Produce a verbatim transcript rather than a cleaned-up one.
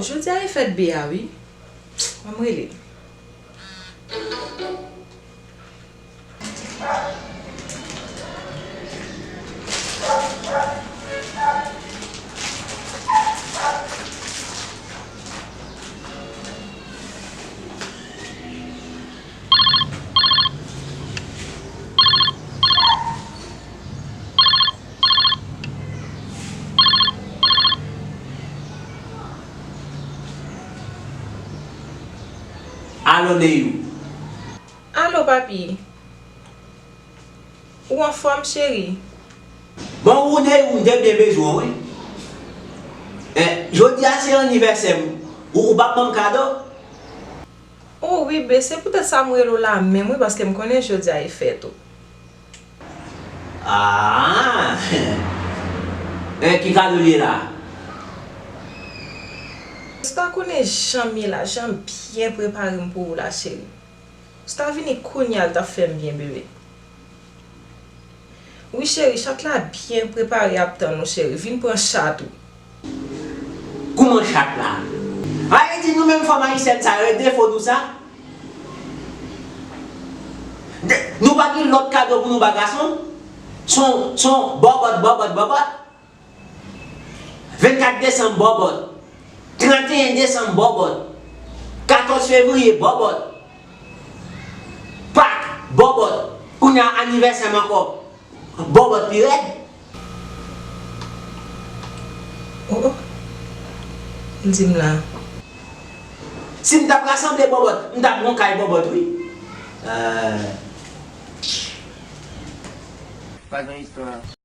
Jodi a e fèt Bea wi. Ban m rele l. Alo, Neyou. Alo, papi. Ou anfòm, cheri? Bon, ou Neyou, m te byen bezwen w, wi. Eh, jodi a se anivèsè m. Ou, ou p ap ban m kado? Oh wi, be, se poutèt sa m rele w la menm, wi, paske m konnen jodi a e fèt ou. Ah! Eh, ki kado l ye la? Ou ta konnen jan m ye la, jan m byen prepare m pou ou la, cheri. Ou ta vini kounye a, l t ap fè m byen, bebe. Wi, cheri, chat la byen prepare, ap tann ou, cheri. Vin pran chat ou. Kouman chat la? A, e di nou menm fanm ayisyèn sa yo, e defo nou sa? De, nou pa gen lòt kado pou nou ba gason? Son, son bòbòt, bòbòt, bòbòt. Vennkat desanm, bòbòt. Tranteyen desanm, bòbòt. Katòz fevriye, bòbòt. Pak, bòbòt. Kounye a anivèsè m ankò. Bòbòt pi rèd. Oh, oh. L di m la. Si m t ap rasanble bòbòt, m t ap gon kay bòbòt, wi. Euh. Pa gen istwa.